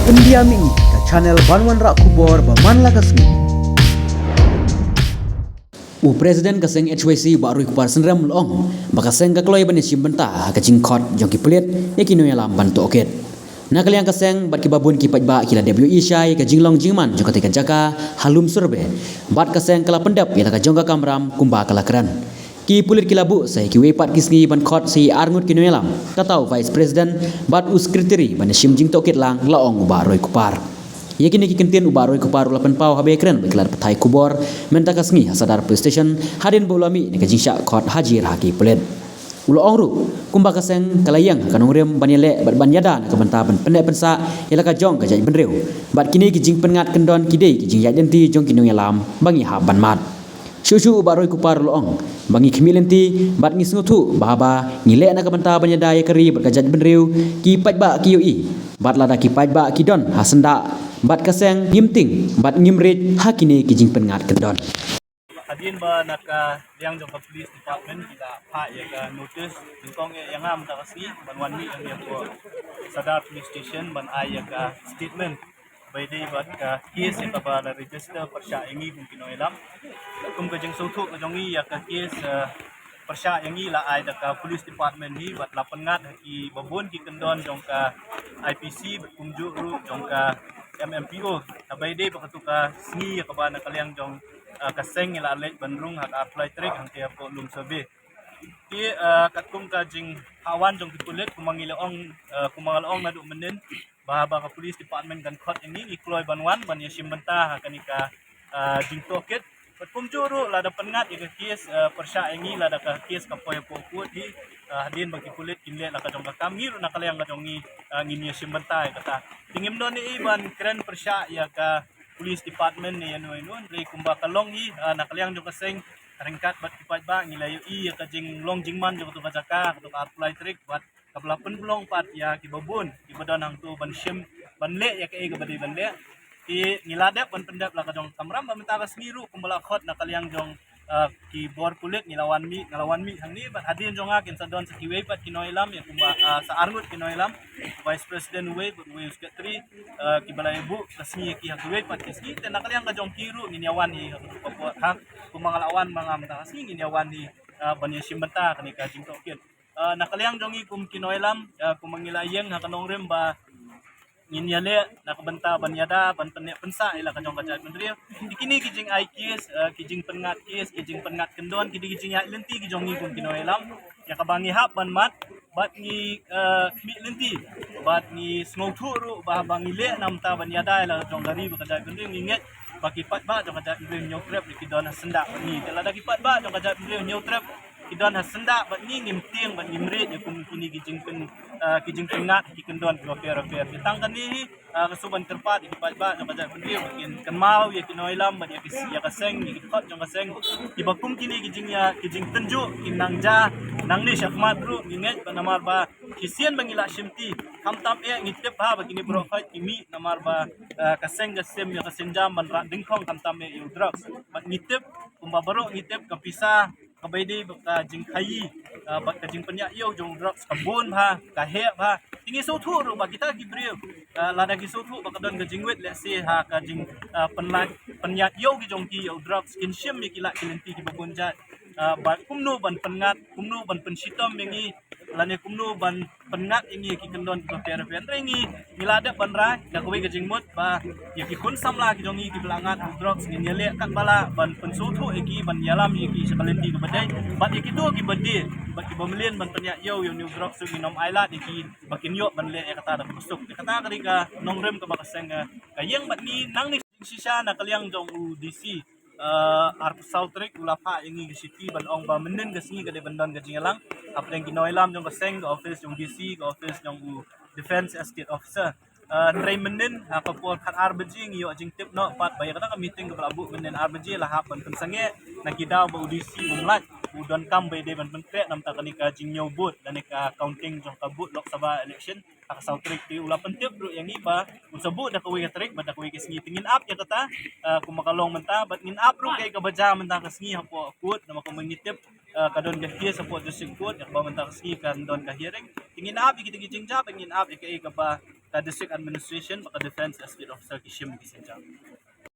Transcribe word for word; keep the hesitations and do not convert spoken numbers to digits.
Pyndiah ïa ngi ka channel ban wanrah khubor ba man la ka sngi. U President ka seng H Y C Bah Roy Kupar Synrem u la ong ba ka seng ka kloi ban ïashim bynta ha ka jingkhot jong ki pulit ïa ki nongïalam ban tohkit. Na ka liang ka seng bad kiba bun ki paidbah ki la dep ïohi shai ïa ka jinglong jingman jong katei ka jaka ha lum survey, bad ka seng ka la pyndep ïa la ka jong ka kamram kumba ka la kren. Ki pulit ki la buh sa ïa kiwei pat ki sngi ban khot sa ïa arngut ki nongïalam, kata u Vice President bad u Secretary ban ïashim jingtohkit lang, la ong u Bah Roy Kupar. Ïa kine ki kyntien u Bah Roy Kupar u la pynpaw haba ïakren bad ki lad pathai khubor mynta ka sngi ha Sadar Police Station hadien ba u la mih na ka jingshah khot hajir ha ki pulit. U la ong ruh kumba ka seng ka la ïeng ha ka nongrim ban ïaleh bad ban ïada na ka bynta ban pynneh pynsah ïa la ka jong ka jaitbynriew, bad kine ki jingpynngat kyndon ki dei ki jingïaid lynti jong ki nongïalam ba ngi hap ban mad. Shuh shuh u Bah Roy Kupar u la ong ba ngi khmih lynti bad ngi sngewthuh ba haba ngi leh na ka bynta ban ïada ïa ka ri bad ka jaitbynriew, ki paidbah ki ïohi, bad lada ki paidbah ki don ha syndah bad ka seng, ngim tieng bad ngim rit ha kine ki jingpynngat kyndon. Hadien ba na ka liang jong ka police department ki la phah ïa ka notice nyngkong ïa nga mynta ka sngi ban wan mih hangne hapoh Sadar Police Station ban ai ïa ka statement ba ïadei bad ka case ïa kaba la register pyrshah ïa ngi kum ki nongïalam. Kum ka jingsngewthuh ka jong ngi, ïa ka case, eh, pyrshah ïa ngi la ai da ka police department hi bad la pynngat ha kiba bun ki kyndon jong ka I P C bad kumjuh ruh jong ka M M P O. Haba ïadei bad katu ka sngi ïa kaba na ka liang jong, eh, ka seng ngi la leit ban rung ha ka arphew lai tarik hangtei hapoh lum survey. Te, eh, katkum ka jingwan jong ki pulit, kumba ngi la ong, eh, kumba nga la ong naduh mynnin, ba haba ka police department kan khot ïa ngi, ngi kloi ban wan ban ïashim bynta ha kane ka, ah, jingtohkit. Bad kumjuh ruh lada pynngat ïa ka case, ah, pyrshah ïa ngi, lada ka case ka poi hapoh court hi, ah, hadien ba ki pulit kin leh la ka jong ka kam, ngi ruh na ka liang ka jong ngi, ah, ngin ïashim bynta ïa kata. Te ngim don ei ei ban kren pyrshah ïa ka police department ne ïano ïano, hynrei kumba ka long hi, ah, na ka liang jong ka seng ryngkat bad ki paidbah ngi la ïohi ïa ka jinglong jingman jong katu ka jaka, katu ka arphew lai tarik, bad kaba la pynlong pat ïa kiba bun kiba don hangto ban shim, ban leh ïa kaei kaba dei ban leh. Te ngi la dep ban pyndep la ka jong ka kamram, ba mynta ka sngi ruh kumba la khot na ka liang jong, ah, ki bor pulit ngi la wan mih, nga la wan mih hangne, bad hadien jong nga kin sa don sa kiwei pat ki nongïalam, ïa kumba, ah, sa arngut ki nongïalam, Vice President uwei bad uwei u Secretary, ah, kiba la ïa buh ka sngi ïa ki ha kiwei pat ki sngi. Te na ka liang ka jong ki ruh ngin ïa wan hi ha ka, kumba nga la wan ma nga mynta ka sngi, ngin ïa wan hi, ah, ban ïashim bynta kane ka jingtohkit. Ah, na ka liang jong ngi kum ki nongïalam, ah, kumba ngi la ïeng ha ka nongrim ba ngin ïaleh na ka bynta ban ïada ban pynneh pynsah ïa la ka jong ka jaitbynriew. Te kine ki jingai case, ah, ki jingpynngat case, ki jingpynngat kyndon, ki dei ki jingïaid lynti ki jong ngi kum ki nongïalam ïa kaba ngi hap ban mad, bad ngi, ah, khmih lynti bad ngi sngewthuh ruh ba haba ngi leh na ka bynta ban ïada ïa la ka jong ka ri bad ka jaitbynriew, ngi ngeit ba ki paidbah jong ka jaitbynriew Hynñiewtrep ki don ha syndah bad ngi. Te lada ki paidbah jong ka jaitbynriew Hynñiewtrep ki don ha syndah bad ngi, ngim tieng bad ngim rit ïa kum kine ki jingpyn, ah, ki jingpynngat ki kyndon kiba pher bapher. Te tang kane hi, ah, nga shu ban kyrpad ïa ki paidbah jong ka jaitbynriew ba kin kynmaw ïa ki nongïalam bad ïa ki, ïa ka seng, ïa ki dkhot jong ka seng, kiba kum kine ki jingïa, ki jingtynjuh kin nang jia nangne shakhmat ruh, ngi ngeit ba namar ba shisien ba ngi la shimti, khamtam eh ngi tip bha ba kine baroh khoit ki mih namar ba, ah, ka seng ka sim ïa ka sienjam ban rah dyngkhong khamtam eh ïa u drugs. Bad ngi tip, kumba baroh ngi tip, ka pisa kaba ïadei bad ka jingkhaïi, ah, bad ka jingpynïaid ïew jong u drugs ka bun bha, ka heh bha. Te ngi sngewthuh ruh ba kita ki briew, ah, lada ki sngewthuh ba ka don ka jingwit lehse ha ka jing, ah, pynlait, pynïaid ïew ki jong ki ïa u drugs, kin shim ïa ki lad ki lynti kiba bun jait. Ah, ba kumno ban pynngat, kumno ban pynshitom ïa ngi, lane kumno ban pynngat ïa ngi ïa ki kyndon kiba pher bapher. Hynrei ngi, ngi la dep ban rai da kawei ka jingmut ba ïa ki khun samla ki jong ngi kiba la ngat u drugs ngin ïaleh katba lah ban pynsngewthuh ïa ki, ban ïalam ïa ki sha ka lynti kaba dei. Bad ïa kito kiba die bad kiba mlien ban pynïaid ïew ïa une u drugs ruh ngin ym ailad ïa ki ba kin ïoh ban leh ïa kata da kaba suk. Te kata ka dei ka nongrim kaba ka seng, eh, ka ïeng bad ngi nangne shisha na ka liang jong u D C, eh, arphew saw tarik u la phah ïa ngi ka shithi ban ong ba mynnin ka sngi ka dei ban don ka jingïalang hapdeng ki nongïalam jong ka seng, ka office jong u D C, ka office jong u Defence Estate Officer. Eh, hynrei mynnin ha ka por khatar baje ngi ïoh jingtip noh pat ba ïa kata ka meeting kaba la buh mynnin ar baje la hap ban pynsangeh na ki daw ba u D C um lait, u donkam ba ïadei ban pynkhreh na bynta kane ka jingñiew vote lane ka counting jong ka vote Lok Sabha election ha ka saw tarik. Te u la pyntip ruh ïa ngi ba un sa buh da kawei ka tarik bad da kawei ka sngi. Te ngin ap ïa kata, ah, kumba ka long mynta, bad ngin ap ruh kaei kaba jia mynta ka sngi hapoh court, namar kumba ngi tip, ah, ka don ka case hapoh district court ïa kaba mynta ka sngi kan don ka hearing. Te ngin ap ïa kita ki jingjia bad ngin ap ïa kaei kaba ka district administration bad ka defence estate officer ki shim ki sienjam.